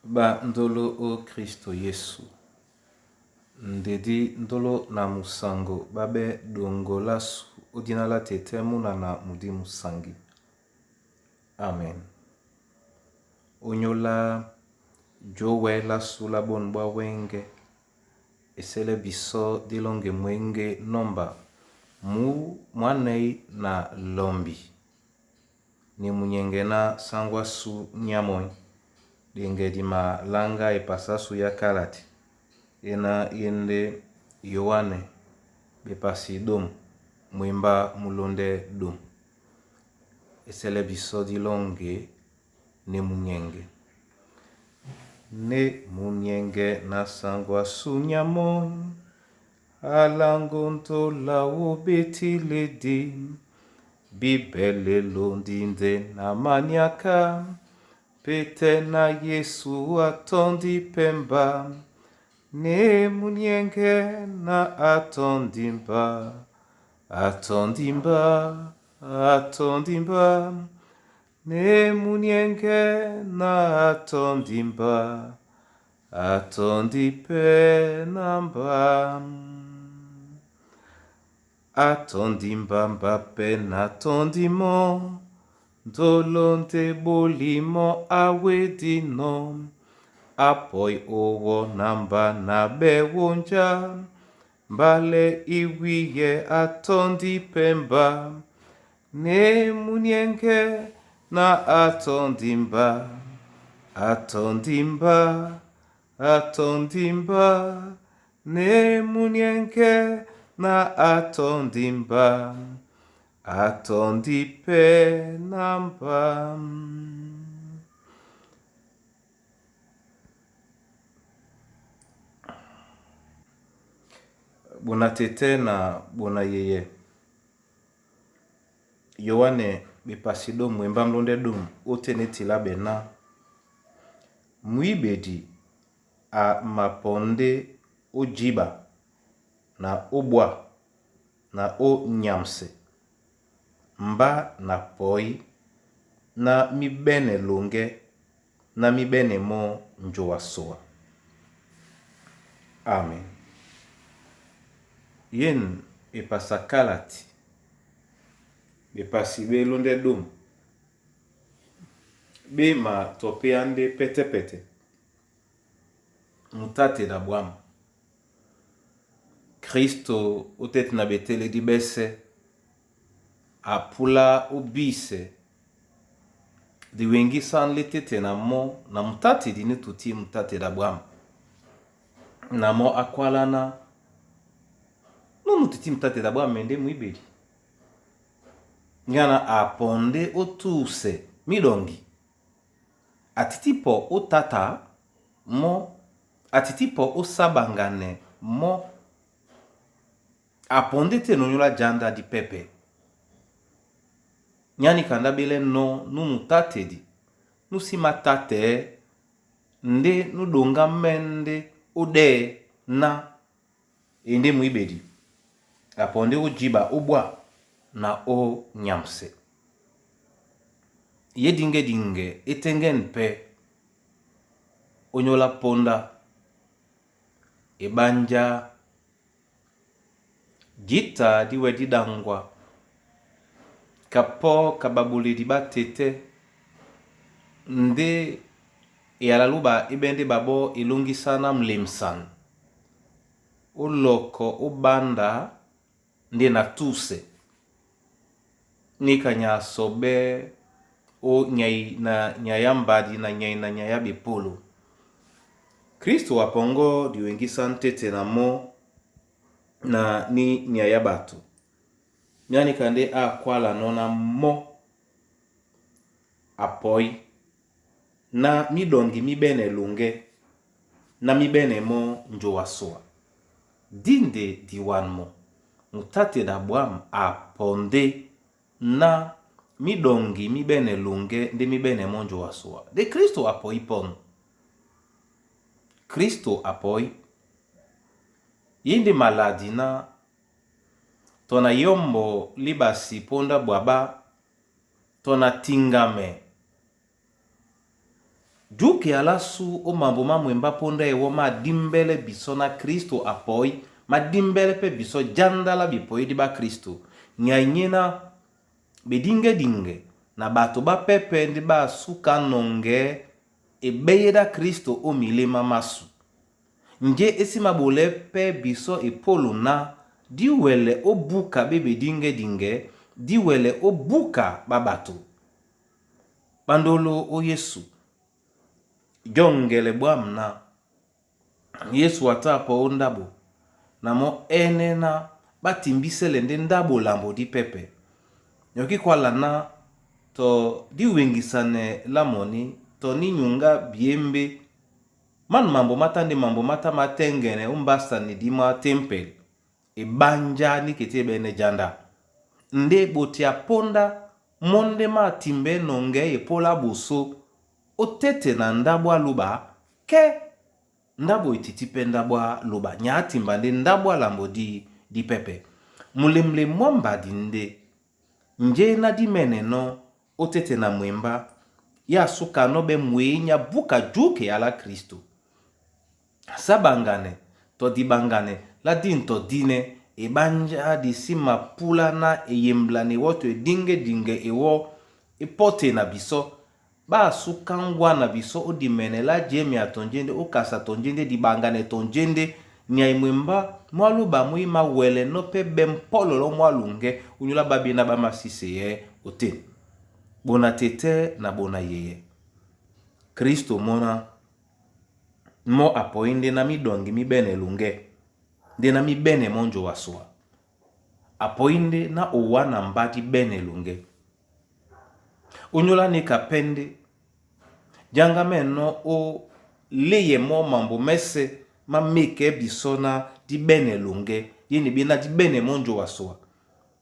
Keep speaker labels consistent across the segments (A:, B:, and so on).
A: Ba ndolo o Kristo Yesu, ndedi ndolo na musango babe dongolasu odina la tete munana mudi musangi. Amen. Onyola jowe lasu la bonu bwa wenge esele biso dilonge mwenge nomba mu mwanei na lombi ne munyenge na sangwasu nyamonyi denge di malanga epasasu ya kalati ena yende Yoane bepasi dom mwemba mulonde dom esele biso dilonge ne munyenge ne munyenge na sangwasu nyamonyi alango ntola obetiledi bibele londi nde na maniaka pete na Yesu atondi pemba ne munyenge na atondimba atondimba atondimba ne munyenge na atondimba atondi pe na mba atondi mbamba pe natondi mo ndolo nde bolimo awedino apoi owo na mba na bewonja mbale iwiye atondi pemba ne munienge na atondimba atondimba atondimba ne munienge na atondimba atondi pe na mba. Bona tete na bona yeye Yoane bepasi dom mwemba mlonde dom otene tila bena mwibedi a maponde ojiba na obwa na o nyamse mba na poi na mibene longe na mibene mo njowasoa. Amen. Yen epasa kalati bepasi belonde dom be ma tope ande pete pete mutate da bwam Kristo otete na betele di bese apula obise di wengisan le tete na mo na mutate di ne tuti mutate da bwam na mo akwalana nunu titi mutate da bwam mende muibedi ngana aponde otuse midongi atiti po otata mo atiti po osabangane mo aponde te nonyola janda di pepe nyani kanda bele no nu mutate di nusima tate nde nudonga mende ode na ende muibedi aponde ojiba obwa na o nyamse ye dinge dinge etenge mpe onyola ponda ebanja jita diwe didangwa kapo kababuledi batete nde eyalaluba ebende babo elongisana mlemsan oloko obanda nde na tuse nika sobe o nyai na nyaya mbadi na nyai na nyaya bepolo Kristo apongo diwengisa ntete na mo na ni nyaya bato nyanika nde akwala nona mo apoi na midongi mibene lunge na mibene mo njowasoa dinde diwan mo mutate da bwam aponde na midongi mibene lunge nde mibene mo njowasoa de Kristo apoi pon Kristo apoi yindi maladi na tona yombo libasi ponda bwaba tona tingame. Juke ya lasu o mambo ma mwemba ponda ewɔ madimbele biso na Kristo apoi, madimbele pe biso janda la bipoidi ba Kristo. Nyanyena bedingedinge na bato ba pepe ndi basuka nonge ebeyeda Kristo o milema masu. Nje esi mabole pe biso epolo na diwele obuka be bedingedinge, diwele obuka ba bato. Bandolo o Yesu. Jongele bwam na Yesu ata po ndabo na mo ene na batimbisele nde ndabo lambo di pepe. Yoki kwala na to diwengisane lamoni to ninyunga biembe man mambo mata nde mambo mata matengene umbasani di mwa tempel ebanja nikete ebene janda nde botia ponda monde matimbe nonge epola boso otete na ndabo aluba ke ndabo etiti mpe ndabo aloba nya atimba nde ndabo alambo di pepe mulemle mwa mbadi nde nje na dimene no otete na mwemba ya suka no be mwenya buka juke ya la Kristo sabangane to dibangane la dinto dine ebanja disi mapula na eyemblane woto edingedinge ewo epote na biso basuka ngwa na biso odimene la jemi atonjende okasa tonjende dibangane tonjende nya imwemba mwaluba mwima wele no pe bempololo mwalunge unyula babi na bamasise ye ote bona tete na bona yeye Kristo mona mo apoi nde na midongi mibene lunge nde na mibene monjo waswa apoi nde na owa na mbati bene lunge onyola ni kapende janga meno o leye mo mambo mese ma meke biso na di bene lunge yeni bi na di bene monjo waswa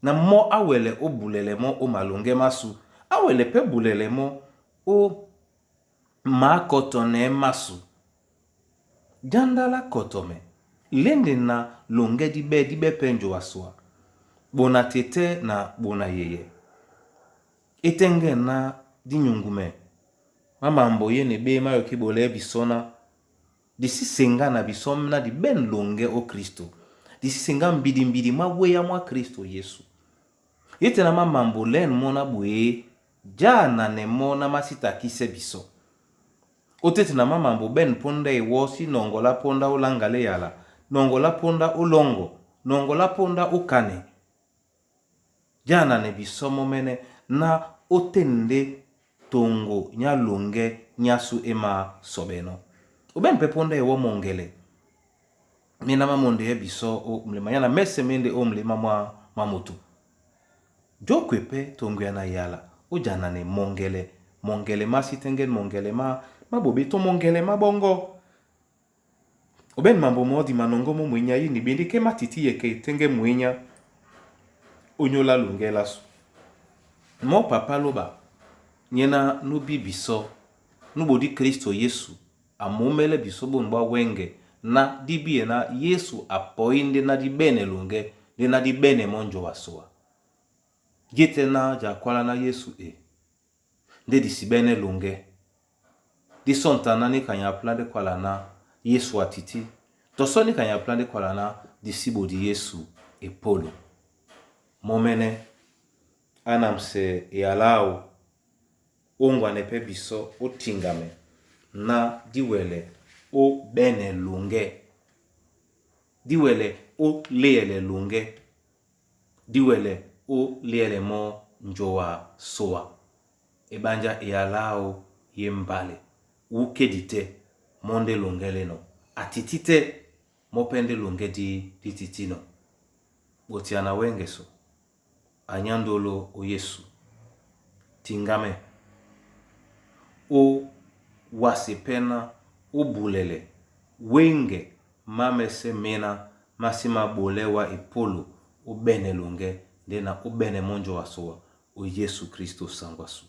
A: na mo awele o bulele mo o malunge masu awele pe bulele mo o makotone masu janda la kotome lende na longe dibe dibe pe njo waswa bona tete na bona yeye etenge na dinyungume mamambo ye ne be mayoki bole biso na disi senga na biso na di ben longe o Kristo disi senga mbidimbidi mwa mwa Kristo Yesu yete na mamambo len mona bwe jana ne mona masitakise biso otete na mamambo ben ponda ewo si nongola ponda olangale yala nongola ponda olongo nongola ponda okane jana ne biso momene na otende tongo nya longe nyasu ema sobeno oben pe ponda ewo mongele mina mamonde ye biso o mlema yana mese mende o mlema mwa, mwa mutu jokwe pe tongo ya na yala ojana ne mongele mongele masitenge mongele ma mabobe to mongele mabongo oben mambo modi manongo mo mwinya yini bindi ke matiti yeke tenge mwinya onyola lungela su mo papa loba nyena nubi biso nubodi Kristo Yesu amomele biso bongba wenge na dibie na Yesu apoinde na dibene lunge nde na dibene monjo waswa gete na jakwala na Yesu e nde disibene lunge disontana ni kanya plan de kwala na Yesu atiti toso ni kanya plan de kwala na disibodi Yesu epolo momene anamse yalao ongwane pe biso otingame na diwele o bene lunge diwele o leyele lunge diwele o leyele mo njowa soa ebanja eyalao ye mbale ukedi te monde lungele no atiti te mopende lunge di dititi no botiana wengeso anyandolo o Yesu tingame o wasepena o bulele wenge mamese mena masima bolewa epolo o bene lunge nde na o bene monjo wasowa o Yesu Kristo sangwasu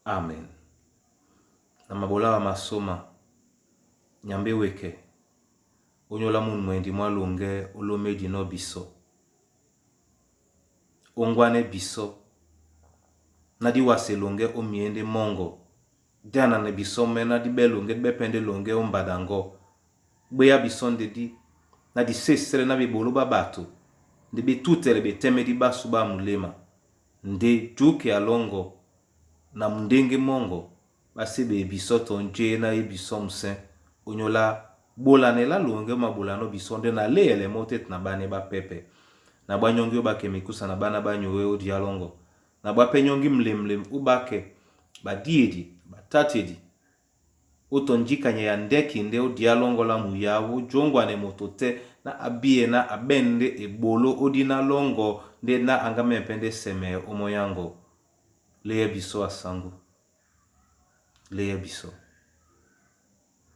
A: amen. Na mabola wa masoma nyambe weke onyola munu mwendi mwa lunge olomedi no biso ongwane biso na diwase lunge omiende mongo Diana na bisɔ mɛ na di bɛ longe, di bɛ pɛndɛ longe o mbada ngɔ. Gbeya bisɔ nde di na disesele na bebolo ba bato nde betutele betemedi basu ba mulema nde juke alongo na mundenge mongo basebe biso to nje na ye biso musin onyola bolanela longe mabolano biso nde na leyele mo tete na bane bapepe na bwanyongi oyo bake mikusa na bana banyowe o dialongo na bwape nyongi mlemlem ubake badiedi batatedi oto njikanya ya ndeki nde o dialongo la muyawu jongwane moto te na abie na abende ebolo odi na longo nde na anga mpe nde seme omoyango leya biso asango leya biso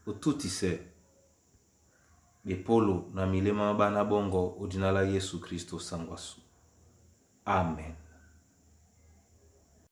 A: otutise bepolo na milema bana bongo odinala Yesu Kristo sangwasu. Amen.